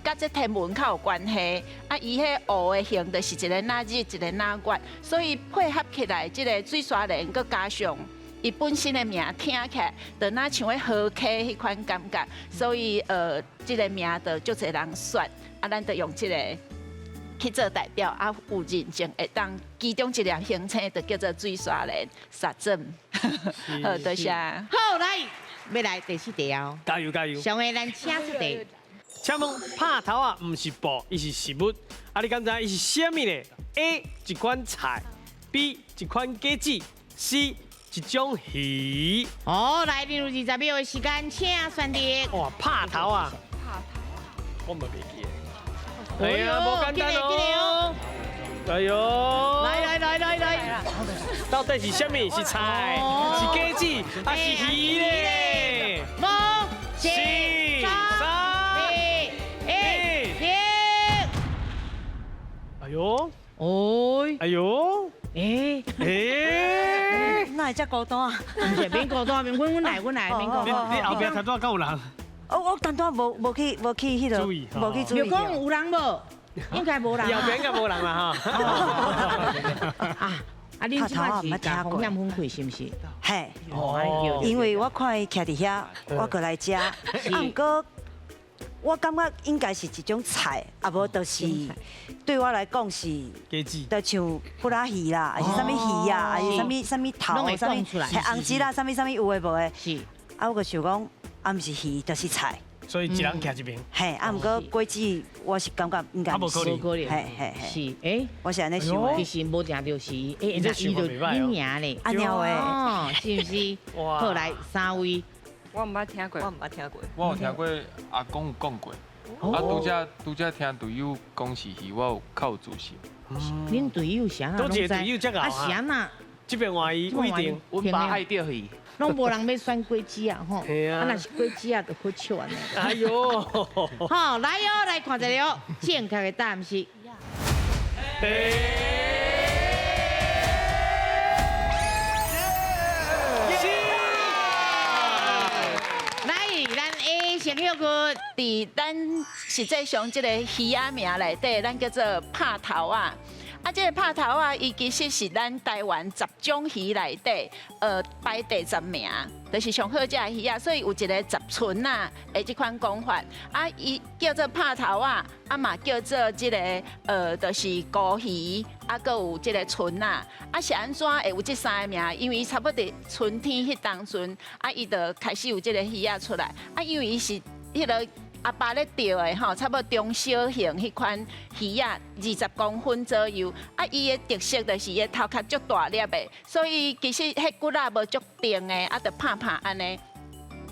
佮這天文較有關係，啊，伊彼湖的形就是一個若日，一個若月，所以配合起來，這个水沙連閣加上。伊本身的名聽起來，就若像咧河溪彼款感覺，所以這个名就足濟人選，啊，咱就用這个去做代表，啊，有認證會當其中一粒行星就叫做水沙連沙鎮。好，多謝。好，來，欲來第四題哦。加油加油！上個咱請出題。請問拍頭仔，毋是布，伊是食物。啊，你敢知伊是啥物呢？A 一款菜，B 一款果子，C 一種魚。哦，來，你有20秒的時間，請選擇。哇，拍頭啊！拍頭我嘛袂記得。哎呀，無簡單哦。哎喲。來來來來來。到底是啥物？是菜，是果子，還是魚咧？五、四、三、二、一，停。哎喲。哦。哎喲。欸欸，哪會遮孤單？毋是免孤單，免阮來，阮來，免孤單。你後壁頭拄仔敢有人？我頭拄仔無去彼个，無去注意。有講有人無？應該無人。後邊應該無人啦哈。啊，恁這擺是共紅艷分開是毋是？嘿，因為我看伊徛佇遐，我過來食。啊，毋過我感覺應該是一種菜，啊無就是對我來講是，就像布拉魚啦，還是啥物魚啊，還是啥物啥物頭，啥物紅枝啦，啥物啥物有的無的。是。啊，我就想講，啊毋是魚就是菜。所以一人徛一邊。嘿，啊毋過果子，我是感覺應該無可能。嘿嘿嘿。是，欸，我是按呢想的。其實無定著是，欸，那伊就恁贏咧。按呢話。是毋是？好，來三位。我毋捌聽過，我毋捌聽過。我有聽過阿公有講過，啊，拄才聽隊友講是魚，我有較有自信。恁隊友啥啊？都一個隊友遮𠢕啊？是按怎？這邊換伊規定，阮爸愛釣魚，攏無人欲選果子啊吼！啊，若是果子啊，就好笑按呢。哎喲！好，來哦，來看一下哦，正確的答案是。來，咱 A 先歇睏。佇咱實際上這个魚仔名內底，咱叫做拍頭仔。啊，這个拍頭仔，伊其實是咱台灣10種魚內底，排第10名，就是上好食的魚仔，所以有一個十春仔的這款講法。啊，伊叫做拍頭仔，啊嘛叫做這个，就是孤魚，啊，閣有這个春仔。啊，是按怎會有這三个名？因為伊差不多佇春天彼當陣，啊，伊就開始有這个魚仔出來。啊，因為伊是彼个。阿爸咧釣的吼，差不多中小型彼款魚仔，20公分左右。啊，伊的特色就是伊的頭殼足大粒的，所以其實彼骨仔無足定的，啊，就拍拍按呢。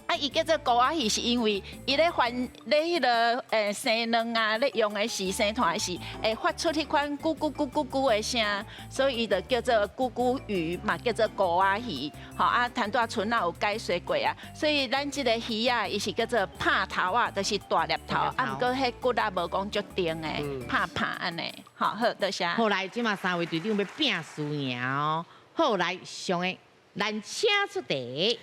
啊，啊，伊叫做菇仔魚，是因為伊咧翻咧彼个生卵啊，咧用的時生團的時，會發出彼款咕咕咕咕咕的聲，所以伊就叫做咕咕魚，嘛叫做菇仔魚。吼啊，陳大春仔有解說過啊，所以咱這個魚仔，伊是叫做拍頭仔，就是大粒頭，啊，毋過彼骨仔無講足重的，拍拍按呢。好，好，多謝。後來這馬三位隊長欲拼輸贏哦。好，來上个，咱請出題。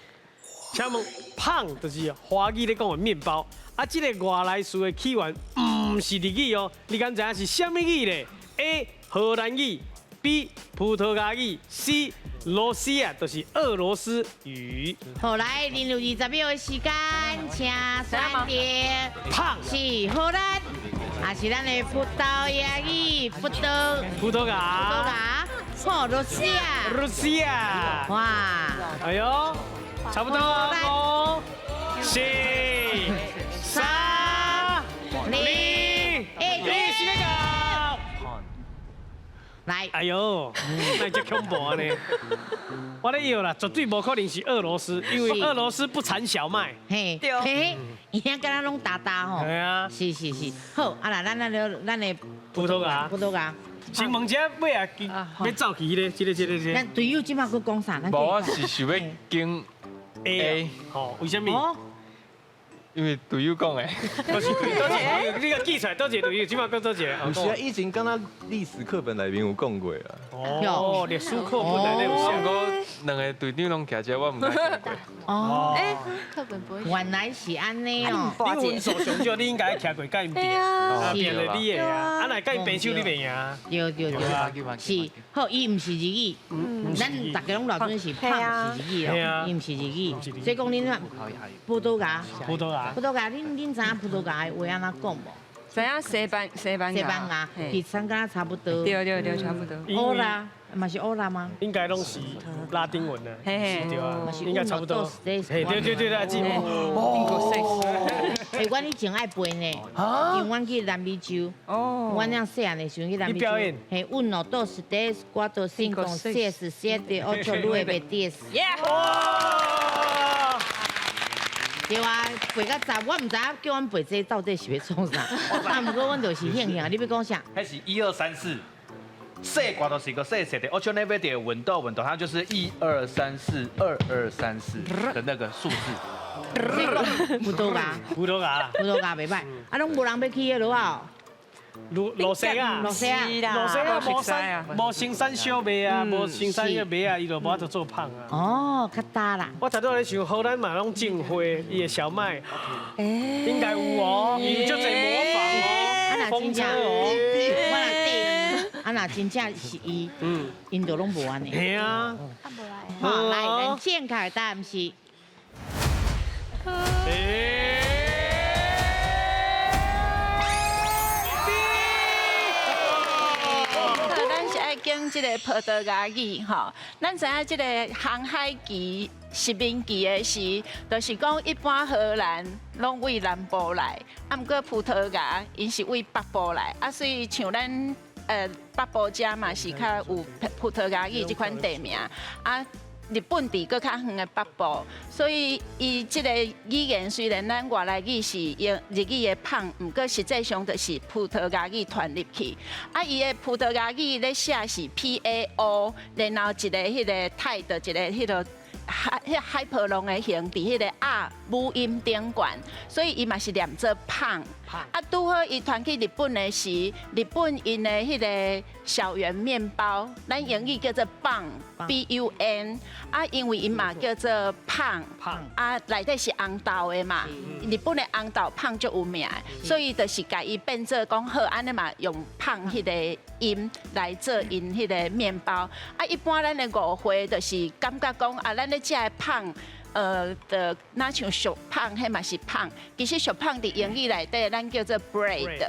請問胖就是華語咧講的麵包，啊，這个外來詞的起源毋是日語哦，你敢知影是啥物語咧？A. 荷蘭語，B. 葡萄牙語，C. 羅西亞，就是俄羅斯語。好，來，恁有20秒的時間，請選擇。胖是荷蘭，還是咱的葡萄牙語？葡萄葡萄牙。葡萄牙。好，羅西亞。羅西亞。哇！哎呦，差不多五、四、三、二、一，時間到。來，哎呦，那這恐怖呢？我咧搖啦，絕對無可能是俄羅斯，因為俄羅斯不產小麥。嘿，對，嘿，伊遐敢若攏焦焦吼。係啊。是是是，好，啊啦，咱的葡萄牙，葡萄牙。先問一下，尾啊，欲走去彼个，這個這個這個。咱隊友這馬閣講啥？無，我是想欲揀 A。吼，為啥物？因為隊友講的。都是隊友，你共記出來，佗一个隊友，這馬閣佗一个。毋是啊，以前敢若歷史課本內面有講過啊。哦，歷史課本內底有寫。毋過兩个隊長攏徛遮，我毋知聽過。哦，課本不會。原來是按呢哦。你分數上少，你應該徛過佮𪜶拼，啊，拼著你的啊，啊，若佮𪜶平手，你袂贏。對對對，是好，伊毋是日語，咱逐家攏老準是胖是日語哦，伊毋是日語，所以講恁葡萄牙，葡萄牙，葡萄牙，恁知影葡萄牙的話按怎講無？知影西班西班牙，西班牙，其實敢若差不多。對對對，差不多。 Hola，嘛是 hola 嗎？應該攏是拉丁文啊，對啊，應該差不多。嘿，對對對對，記。哦。欸，阮以前愛背呢，因為阮去南美洲，阮遐細漢的時陣去南美洲，嘿，uno dos tres cuatro cinco seis siete ocho nueve diez。對啊，背到十，我毋知影叫阮背這到底是欲創啥，啊，毋過阮就是興興，你欲講啥？彼是一二三四，四掛就是個四四的，我像那邊的穩到穩到，它就是一二三四二二三四的那個數字。葡萄牙，葡萄牙，葡萄牙袂歹，啊，攏無人欲去彼落啊。羅羅西亞，羅西亞，羅西亞無生無生產小麥啊，無生產彼麥啊，伊就無法度做胖啊。哦，較焦啦。我頭拄仔咧想，荷蘭嘛攏種花，伊的小麥，應該有哦，伊有足濟模仿哦，風車哦。我若對，啊若真正是伊，𪜶就攏無按呢。係啊。好，來，咱正確的答案是。咱是愛講這个葡萄牙語吼，咱知影這个航海期、殖民期的時，就是講一般荷蘭攏對南部來，啊，毋過葡萄牙𪜶是對北部來，啊，所以像咱北部遮嘛是較有葡萄牙語這款地名，啊。日本佇閣較遠的北部，所以伊這个語言雖然咱外來語是用日語的胖，毋過實際上就是葡萄牙語傳入去。啊，伊的葡萄牙語咧寫是 PAO，然後一个彼个泰的一个彼个海彼海波浪的形佇彼个 R 母音頂懸，所以伊嘛是念做胖。啊，拄好伊傳去日本的時，日本𪜶的彼个小圓麵包，咱英語叫做 bun，B U N，啊，因為𪜶嘛叫做胖，啊，內底是紅豆的嘛，日本的紅豆胖足有名，所以就是共伊變做講好，按呢嘛用胖彼个音來做𪜶彼個麵包。啊，一般咱的誤會就是感覺講啊，咱咧食的胖。就若像俗胖，彼嘛是胖。其實俗胖佇英語內底，咱叫做 bread。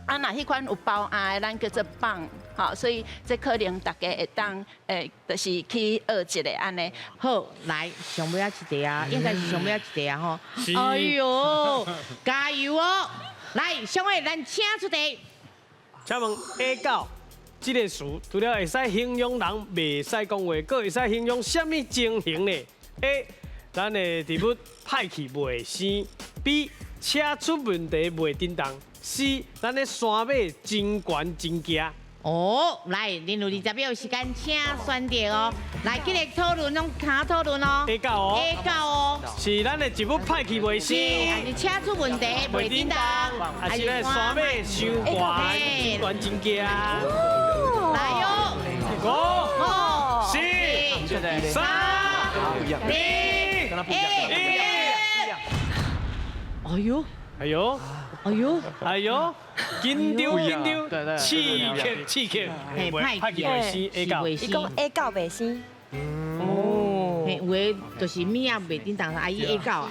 啊，若彼款有包餡的，咱叫做 bun。吼，所以這可能大家會當就是去學一下按呢。好，來上尾仔一題啊，應該是上尾仔一題啊吼。哎喲，加油哦！來，上尾咱請出題。請問 A 九這个詞，除了會使形容人袂使講話，閣會使形容啥物情形呢？A，咱的植物歹去袂生；B 车出问题袂振动；C 咱的山马真悬真惊。哦，来，恁有20秒时间，请选择哦。来，这个讨论拢卡讨论哦。 A 到哦，A 到哦。是咱的植物歹去袂生，还是车出问题袂振动，还是咱的山马伤悬，真悬真惊。来哟，五、四、三、二、一。哎呦，哎呦，哎呦，哎呦，紧张紧张，刺激刺激，歹去袂生 A 到，伊讲 A 到袂生。哦，嘿，有的就是物仔袂振动，啊伊 A 到啊，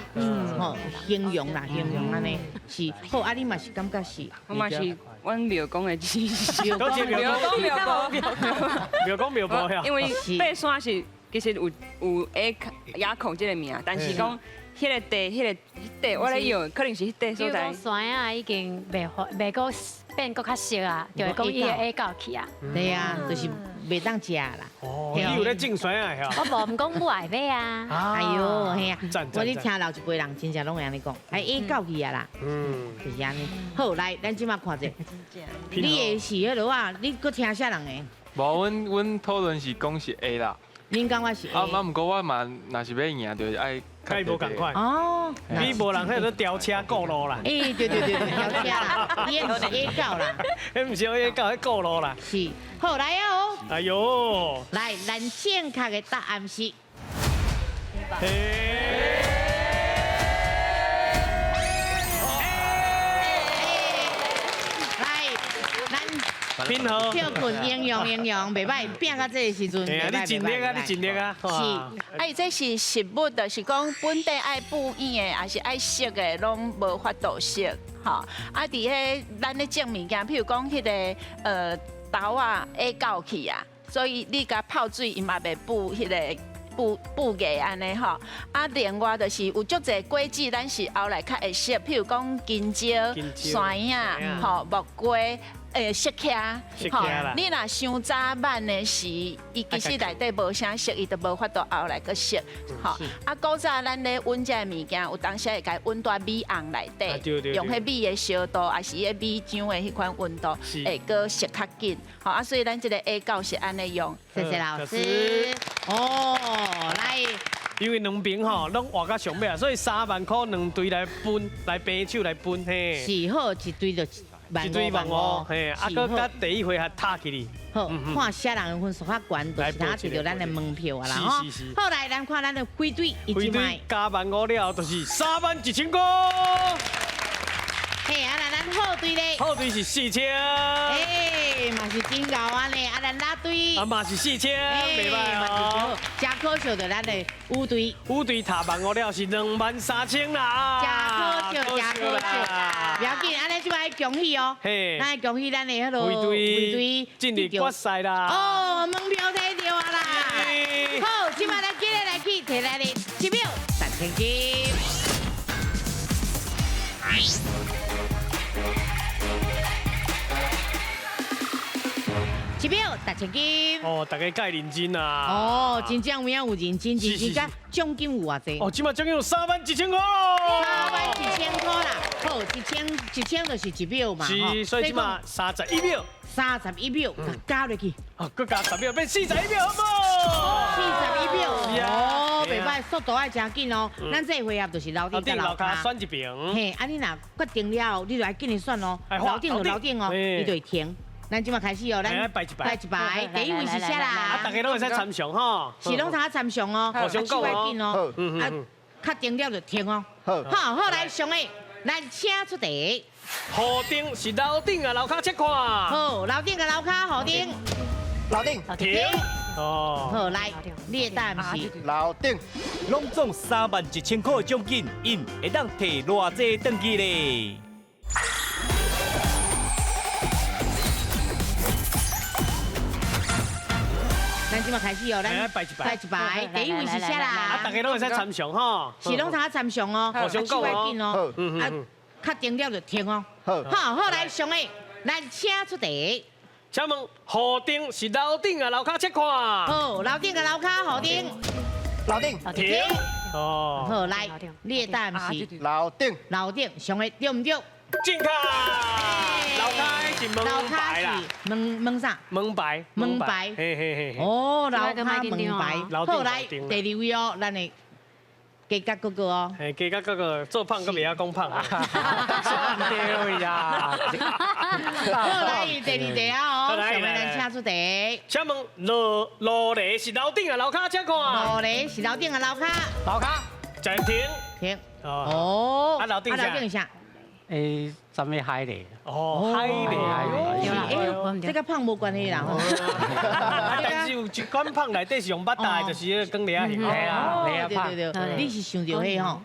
吼，形容啦，形容按呢是好，啊你嘛是感觉是，我嘛是阮庙公的指示，庙公庙公庙公庙婆呀，因为爬山是其实有 A 亚孔这个名，但是讲。彼个地，彼个彼块，我咧用，可能是彼块所在。山仔已经袂袂阁变阁较熟啊，就会讲伊会下到去啊。对啊，就是袂当食啦。哦，你有咧种山仔呀？我无，毋讲我爱买啊。哎呦，嘿啊！我咧听老一辈人真正拢会按呢讲，哎，下到去啊啦。嗯，就是按呢。好，来，咱这马看者，你的是彼落啊？你阁听啥人的？无，阮讨论是讲是 A 啦。恁感觉是 A？啊，毋过我嘛，若是欲赢，就是爱。佮伊无仝款哦，你无人彼个调车过路啦。哎，对对对对，调车啦，伊毋是 A 到啦，彼毋是 A 到，彼过路啦。是，好来哦。哎呦，来，咱正确的答案是。来，咱。平和，跳困应用应用，袂歹，拼到这个时阵，你尽力啊，你尽力啊。是，啊，伊这是食物，就是讲本地爱补养的，还是爱熟的，拢无法度熟，吼。啊，伫彼咱咧种物件，譬如讲彼个豆仔下到去啊，所以你共泡水，伊嘛袂补彼个。补液按呢吼，啊，另外就是有足济果子，咱是后来较会熟，譬如讲金蕉、山仔、吼木瓜。释茄，吼，你若伤早挽的时，伊其实内底无啥熟，伊就无法度后来阁熟，吼。啊，古早咱咧温这个物件，有当时会共温在米瓮内底，用彼米的烧度，抑是彼米浆的彼款温度，会阁熟较紧，吼。啊，所以咱这个 A 到是按呢用。谢谢老师。哦，来。因为两边吼拢活到上尾啊，所以3万箍两队来分，来平手来分嘿。是好，一队就。一队万五，嘿，啊，阁佮第一回合打起哩。好，看啥人的分数较悬，就是他摕著咱的门票啊啦吼。好，来，咱看咱的灰队，灰队加万五了后，就是3万1千箍。嘿，啊，那咱后队咧？后队是4000。哎，嘛是真𠢕安呢，啊，咱拉队。啊，嘛是4000，袂歹哦。真可惜的，咱的五队。五队塔万五了是2万3千啦。真可惜，真可惜。不要紧，按呢这摆恭喜哦。嘿。咱恭喜咱的彼个队队进入决赛啦。哦，门票摕著啊啦。好，这摆咱接下来去摕来的1秒三千金。1秒达千金。哦，大家盖认真啊！哦，真正有影有认真，认真甲奖金有偌济？哦，这摆奖金有3万1千箍。3万1千箍啦，好，1000就是1秒嘛。是，所以这摆31秒。31秒，加落去。哦，阁加10秒，变41秒，好无？41秒，哦，袂歹，速度爱真紧哦。咱这回合就是楼顶佮楼跤选一边。嘿，啊，你若决定了后，你就爱紧去选哦。楼顶就楼顶哦，伊就会停。咱这马开始哦，咱摆一摆，摆一摆，第一位是啥啦？啊，大家拢会使参详吼，是拢通参详哦，互相讲哦。啊，确定了就停哦。好，好来上个，咱请出题。号顶是楼顶啊，楼跤切看。好，楼顶佮楼跤，号顶。楼顶。停。哦。好，来，你的答案是？楼顶。拢总3万1千箍的奖金，𪜶会当提偌济转去咧？咱这马开始哦，咱摆一摆，摆一摆。第一位是啥啦？啊，大家拢会使参详吼，是拢通参详哦，互相讲哦。啊，确定了就停哦。好，好来上个，咱请出题。请问号顶是楼顶啊，楼跤切看。好，楼顶佮楼跤，号顶。楼顶。停。哦。好，来，你的答案是楼顶。楼顶，上个对毋对？正确。楼跤是门牌啦。门门啥？门牌。门牌。嘿嘿嘿。哦，楼跤门牌。好，来，第二位哦，咱的。加甲哥哥哦，嘿，加甲哥哥做胖，阁袂晓讲胖啊，对呀。好，来第二题啊，哦，上面咱请出题。请问落落梨是楼顶啊，楼跤？请看。落梨是楼顶啊，楼跤。楼跤，暂停。停。哦。啊，楼顶啥？楼顶啥？诶，什么海螺？哦，海螺，海螺。哎，这个胖无关系啦。但是有一款胖内底是用腹大的，就是那个光螺仔型。对啊，对对对，你是想到彼吼？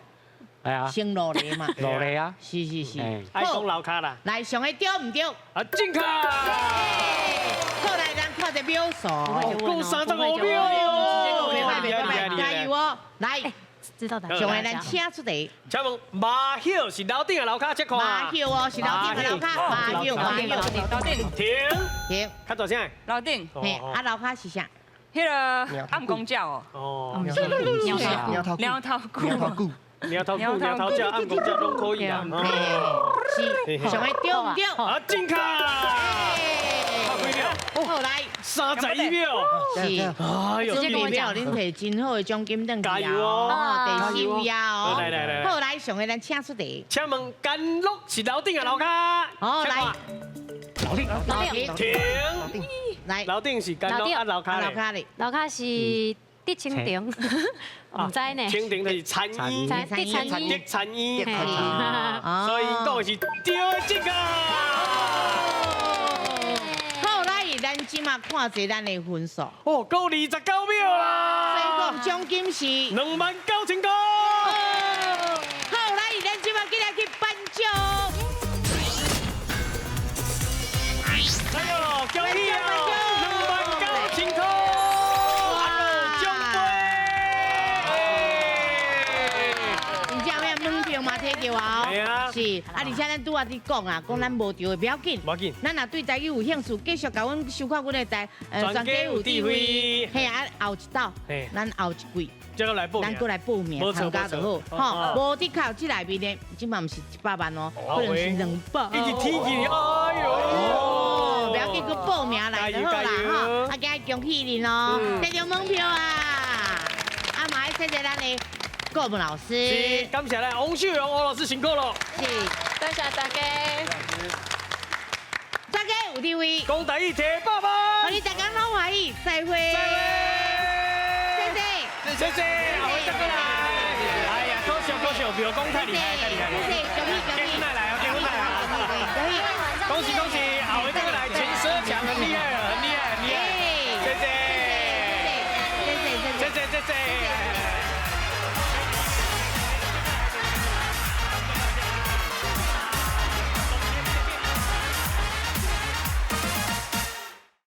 系啊。先落梨嘛。落梨啊。是是是。爱讲楼跤啦。来，上个对毋对？啊，正确。好，来，咱看这秒数。够35秒。加油哦！来。知道的。上个咱请出题。请问麻叶是楼顶的楼跤？这看。麻叶哦，是楼顶的楼跤。麻叶，麻叶。楼顶。停。停。较大声。楼顶。嘿，啊，楼跤是啥？彼个暗公鸟哦。哦。鸟头鸟头龟。鸟头龟。鸟头龟、鸟头鸟、暗公鸟拢可以啦。是，上个对毋对？啊，正确。好来， 31秒。是，哎呦，这秒恁摕真好的奖金转去加油哦！第四位啊哦。来来来，好来，上个咱请出题。请问甘露是楼顶啊楼跤？好来，楼顶，楼顶，停。来，楼顶是甘露啊楼跤楼跤咧。楼跤是伫蜻蜓，毋知呢。蜻蜓就是蚕衣，蚕衣，的蚕衣。所以讲的是对的这个。咱这马看者咱的分数哦，够29秒啦！所以讲奖金是29000块。好，来，咱这马进来去颁奖。哎呦，恭喜哦！29000块，奖杯。你这咩门票嘛摕到啊？是啊，而且咱拄仔伫讲啊，讲咱无著的不要紧，不要紧。咱若对台语有兴趣，继续共阮收看阮的台，全家有智慧。嘿啊，后一道，咱后一季，咱阁来报名参加就好，吼。无的靠这内面的，这嘛毋是100万哦，可能是200。一直天气，哎呦，不要紧，阁报名来就好啦，吼。啊，今日恭喜恁哦，得到门票啊！啊，嘛爱谢谢咱的顾问老师，感谢咱王秀荣王老师辛苦了，是，多谢大家。大家有智慧，讲台语提爸爸，予你大家好欢喜，再会，再会，谢谢，谢谢，阿辉再过来。哎呀，可惜可惜，不要讲太厉害，太厉害，谢谢，恭喜恭喜，结婚来哦，结婚来，恭喜恭喜，阿辉再过来。